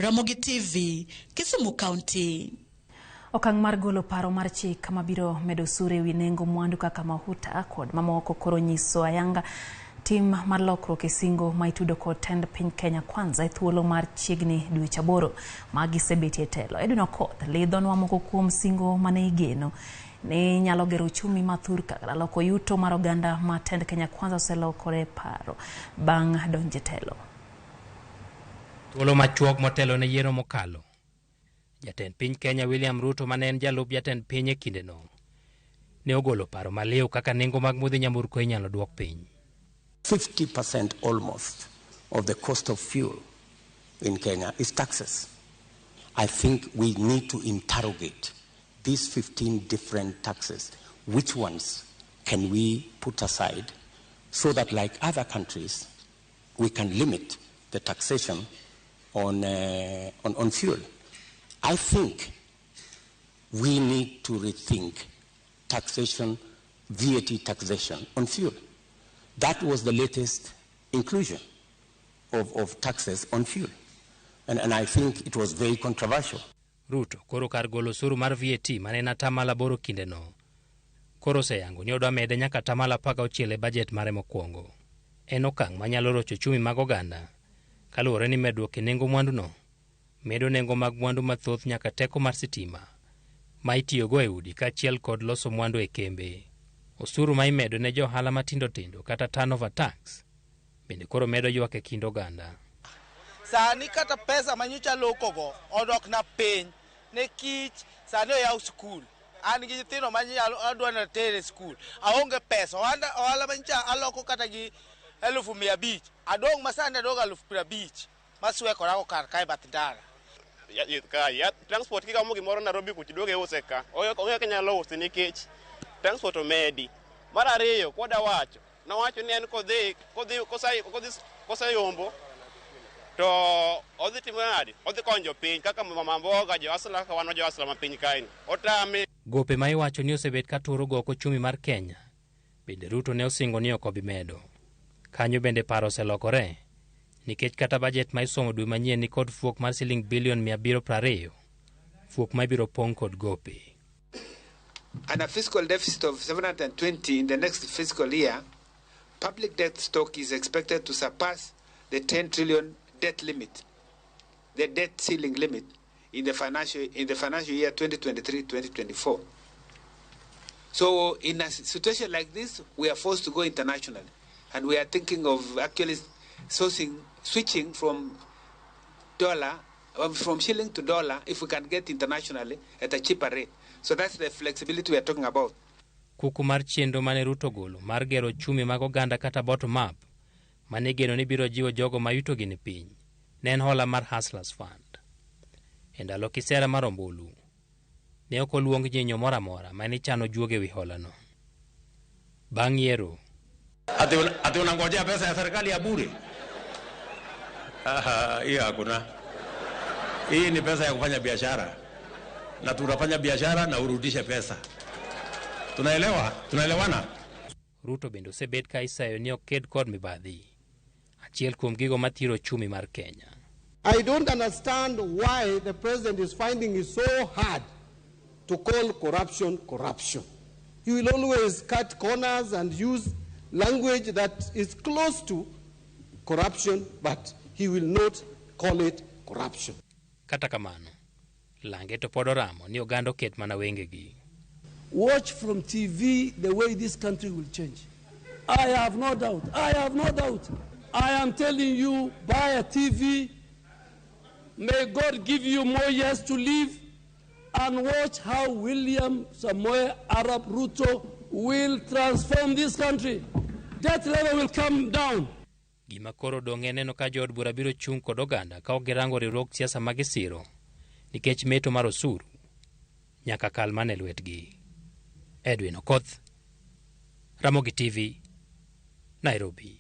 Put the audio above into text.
Ramogi TV, Kisumu County. Okang' mar golo paro mar chik mabiro medo osuru ewi nengo mwandu kaka mahuta kod mamoko koro nyiso ayanga tim mar lokruok e singo ma itudo kod tend piny Kenya Kwanza e thuolo mar chiegni dweche 8 ma gisebetie e telo. Edwin Okoth lidhonwa moko kuom singo mane igeno ni nyalo gero uchumi ma thurka kata loko yuto mar oganda ma tend Kenya Kwanza oselokore paro bang' donjo e telo. Thuolo machuok motelo ne yiero mokalo, jatend piny Kenya William Ruto mane en jalup jatend piny e kindeno ne ogolo paro maliw kaka nengo mag modhi nyamburko inyalo duok piny. 50% almost of the cost of fuel in Kenya is taxes. I think we need to interrogate these 15 different taxes. Which ones can we put aside so that, like other countries, we can limit the taxation on fuel? I think we need to rethink taxation, VAT taxation on fuel. That was the latest inclusion of taxes on fuel. And I think it was very controversial. Ruto koro kar golo osuru mar VAT mane en 8% kindeno, koro oseyango ni odwa mede nyaka 16% e bajet mare mokwongo. En okang' manyalo rocho ochumi mag oganda kaluwore ni medruok e nengo mwanduno medo nengo mag mwandu mathoth nyaka teko mar sitima ma itiyogo e udi kaachiel kod loso mwandu e kembe. Osuru ma imedo ne jo ohala matindo tindo kata turnover tax bende koro medo ywak e kind oganda. Sani kata pesa manyocha lokogo odok na piny ne kich. Sani oyaw skul, an gi nyithindo manyalo adwa nater e skul, aonge pesa. Ohala manyocha aloko kata gi 500,000, adong' ma sani adong' 50,000 maswekorago kar kae bath ndara. Ka ya transport kikamo gimoro Nairobi kucha iduogo iuse ka, onge kaka inyalo use nikech transport omedi. Mar ariyo, koda wacho nowacho ni en kodhi koseyombo to odhi timo nadi, odhi konyo jopiny kaka mama mboga, jo hustler, kaka wan jo hustler ma piny kaeni otame. Gope ma iwacho ni osebet ka turo goko ochumi mar Kenya bende Ruto ne osingo ni ok obi medo. Kanyo bende paro oselokore nikech kata bajet ma isomo dwe manyien ni kod fuok mar siling bilion 720, fuok ma ibiro pong' kod gope. And a fiscal deficit of 720 in the next fiscal year, public debt stock is expected to surpass the 10 trillion debt limit, the debt ceiling limit in the financial year 2023-2024. So in a situation like this, we are forced to go internationally, and we are thinking of actually sourcing, switching from dollar, from shilling to dollar if we can get internationally at a cheaper rate. So that's the flexibility we are talking about. Kuku mar chenro mane Ruto ogolo mar gero ochumi mag oganda kata bottom up mane igeno ni biro jiwo jogo ma yutogi ni piny ne en hola mar Hustlers Fund. E ndalo kisera mar ombulu, ne ok oluong nyinyo moro amora mane ichano juogo e wi holano. Bang' yiero, Ati unangojea pesa ya serikali ya bure? Aha, hiyo hakuna. Hii ni pesa ya kufanya biashara, na tunafanya biashara na urudishe pesa. Tunaelewa? Tunaelewana? Ruto bende osebet ka isayo ni oked kod mibadhi, achiel kuom gigo mathiro ochumi mar Kenya. I don't understand why the president is finding it so hard to call corruption corruption. He will always cut corners and use language that is close to corruption, but he will not call it corruption. Kata kamano, lange to pod oramo ni oganda oket mana wengegi. Watch from TV the way this country will change. I have no doubt. I have no doubt. I am telling you, buy a TV. May God give you more years to live and watch how William Samoei Arap Ruto will transform this country. Debt level will come down. Gima koro odong' en neno ka jood bura biro chung' kod oganda ka ok girango riwruog siasa ma gisiro nikech meto mar osuru nyaka kal mana e lwetgi. Edwin Okoth, Ramogi TV, Nairobi.